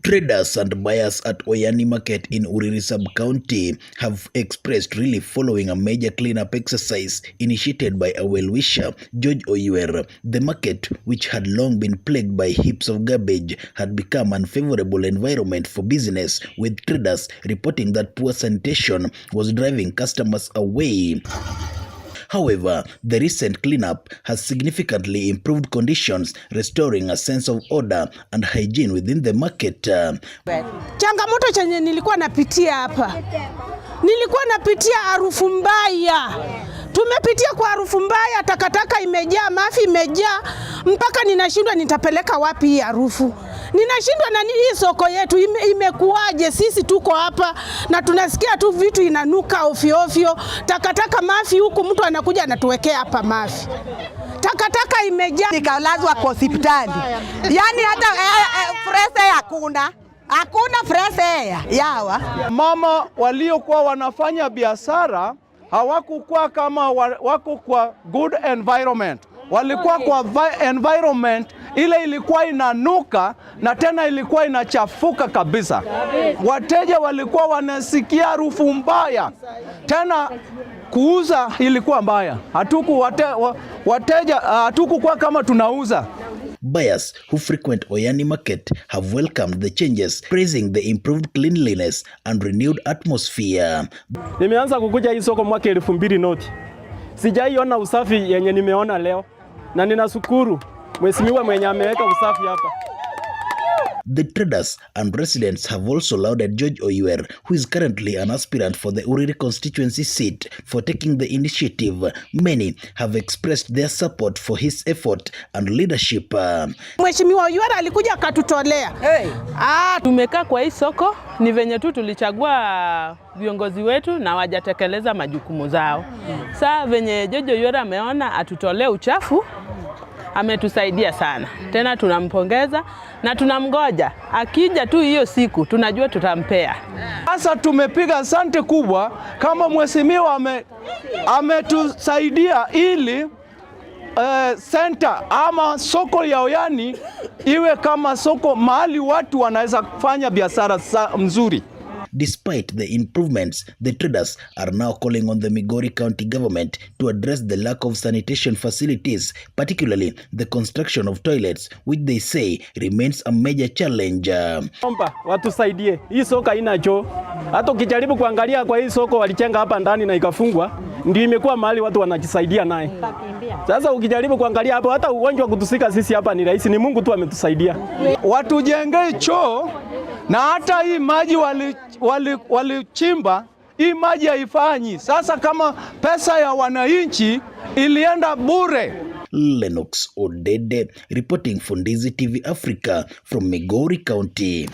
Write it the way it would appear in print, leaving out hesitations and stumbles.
Traders and buyers at Oyani Market in Uriri Sub-County have expressed relief following a major cleanup exercise initiated by a well-wisher, George Oywer. The market, which had long been plagued by heaps of garbage, had become an unfavorable environment for business, with traders reporting that poor sanitation was driving customers away. However, the recent cleanup has significantly improved conditions, restoring a sense of order and hygiene within the market. Changamoto chenye nilikuwa napitia hapa, nilikuwa napitia harufu mbaya. Tumepitia kwa harufu mbaya, takataka imejaa, mafi imejaa, mpaka ninashindwa nitapeleka wapi hii harufu. Ninashindwa na hii soko yetu imekuwaje? Sisi tuko hapa na tunasikia tu vitu inanuka ovyo ovyo, takataka, mafi huku, mtu anakuja anatuwekea hapa mafi, takataka imejaa. Nikalazwa kwa hospitali, yaani hata fresh air hakuna, hakuna fresh air yawa. Mama waliokuwa wanafanya biashara hawakukuwa kama wako kwa good environment, walikuwa kwa environment ile ilikuwa inanuka na tena ilikuwa inachafuka kabisa. Wateja walikuwa wanasikia harufu mbaya, tena kuuza ilikuwa mbaya. Wateja hatukukuwa kama tunauza. Buyers who frequent Oyani Market have welcomed the changes, praising the improved cleanliness and renewed atmosphere. Nimeanza kukuja hii soko mwaka 2000 noti, sijaiona usafi yenye nimeona leo, na ninashukuru mheshimiwa mwenye ameweka usafi hapa. The traders and residents have also lauded George Oywer, who is currently an aspirant for the Uriri constituency seat, for taking the initiative. Many have expressed their support for his effort and leadership. Mheshimiwa Oywer alikuja akatutolea. Hey. Ah, Tumekaa kwa hii soko ni venye tu tulichagua viongozi wetu na wajatekeleza majukumu zao. Saa venye George Oywer ameona atutolee uchafu, ametusaidia sana, tena tunampongeza na tunamgoja akija tu hiyo siku, tunajua tutampea. Sasa tumepiga asante kubwa kama mheshimiwa ametusaidia ili center ama soko ya Oyani iwe kama soko mahali watu wanaweza kufanya biashara mzuri. Despite the improvements, the traders are now calling on the Migori County government to address the lack of sanitation facilities, particularly the construction of toilets, which they say remains a major challenge. Omba watusaidie, hii soko haina choo. Hata ukijaribu kuangalia kwa hii soko walijenga hapa ndani na ikafungwa, ndio imekuwa mahali watu wanajisaidia naye. Sasa ukijaribu kuangalia hapo, hata ugonjwa kutushika sisi hapa ni rahisi, ni Mungu tu ametusaidia. Watujengee choo na hata hii maji walichimba wali hii maji haifanyi. Sasa kama pesa ya wananchi ilienda bure. Lennox Odede reporting for Ndizi TV Africa from Migori County.